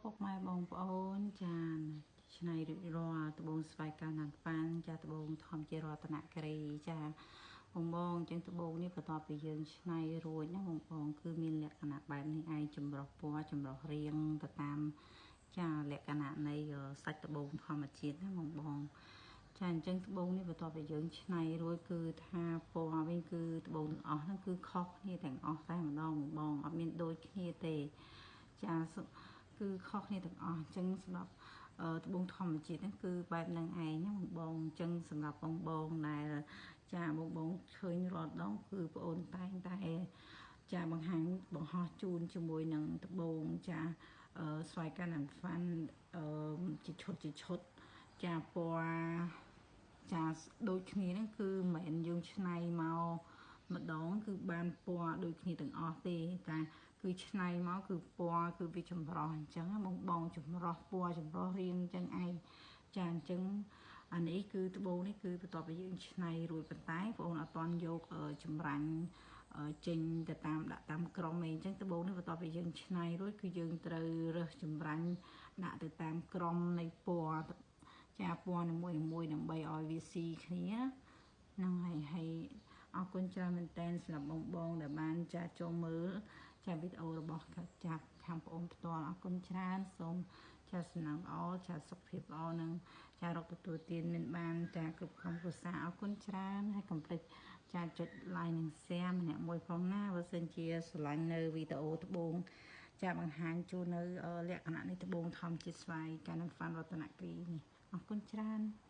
ពុកម៉ែបងប្អូនចានឆ្នៃរួចរាល់ត្បូងស្វាយកៅណានប៉ានចាត្បូងធម្មជារតនគិរីចាបងបងអញ្ចឹងត្បូងនេះបន្ទាប់ពីយើងឆ្នៃរួចណាបងបងគឺមានលក្ខណៈបែបនេះឯងចម្រុះពណ៌ចម្រុះរាងទៅតាមចាលក្ខណៈនៃសាច់ត្បូងធម្មជាតិណាបងបងចាអញ្ចឹងត្បូងនេះបន្ទាប់ពីយើងឆ្នៃរួចគឺថាពណ៌វិញគឺត្បូងទាំងអស់ហ្នឹងគឺខុសគ្នាទាំងអស់តែម្ដងបងបងអត់មានដូចគ្នាទេចាគឺខុសគ្នាទាំងអស់អញ្ចឹងសម្រាប់ត្បូងធម្មជាតិហ្នឹងគឺបែបហ្នឹងឯងណាបងបងអញ្ចឹងសម្រាប់បងបងដែលចាបងបងឃើញរាល់ដងគឺប្អូនតែងតែចាបង្ហាញបង្ហោះជូនជាមួយនឹងត្បូងចាស្វាយកណានហ្វាន់ជាឈុតជាឈុតចាពណ៌ចាដូចគ្នាហ្នឹងគឺមិនមែនយើងឆ្នៃមកម្ដងគឺបានពណ៌ដូចគ្នាទាំងអស់ទេតែគឺឆ្នៃមកគឺពណ៌គឺវាចម្រុះអញ្ចឹងបងបងចម្រុះពណ៌ចម្រុះរាងអញ្ចឹងឯងចាអញ្ចឹងអានេះគឺត្បូងនេះគឺបន្ទាប់ពីយើងឆ្នៃរួចប៉ុន្តែបងអូនអត់ទាន់យកចម្រាញ់ចេញទៅតាមដាក់តាមក្រុមឯងអញ្ចឹងត្បូងនេះបន្ទាប់ពីយើងឆ្នៃរួចគឺយើងត្រូវរើសចម្រាញ់ដាក់ទៅតាមក្រុមនៃពណ៌ចាពណ៌នីមួយៗដើម្បីឲ្យវាស៊ីគ្នាហ្នឹងហើយហើយអរគុណច្រើនមែនតើសម្រាប់បងបងដែលបានចាចូលមើលចាវីដេអូរបស់ចាខាងប្អូនផ្ទាល់អរគុណច្រើនសូមចាសំណាងល្អចាសុខភាពល្អនិងចារកទទួលទានមានបានចាគ្រប់ក្រុមគ្រួសារអរគុណច្រើនហើយកុំភ្លេចចាចុច like និង share ម្នាក់មួយផងណាបើសិនជាស្រឡាញ់នៅវីដេអូត្បូងចាបង្ហាញជូននៅលក្ខណៈនេះត្បូងធម្មជាតិស្វាយកានហ្វាន់រតនគិរីនេះអរគុណច្រើន។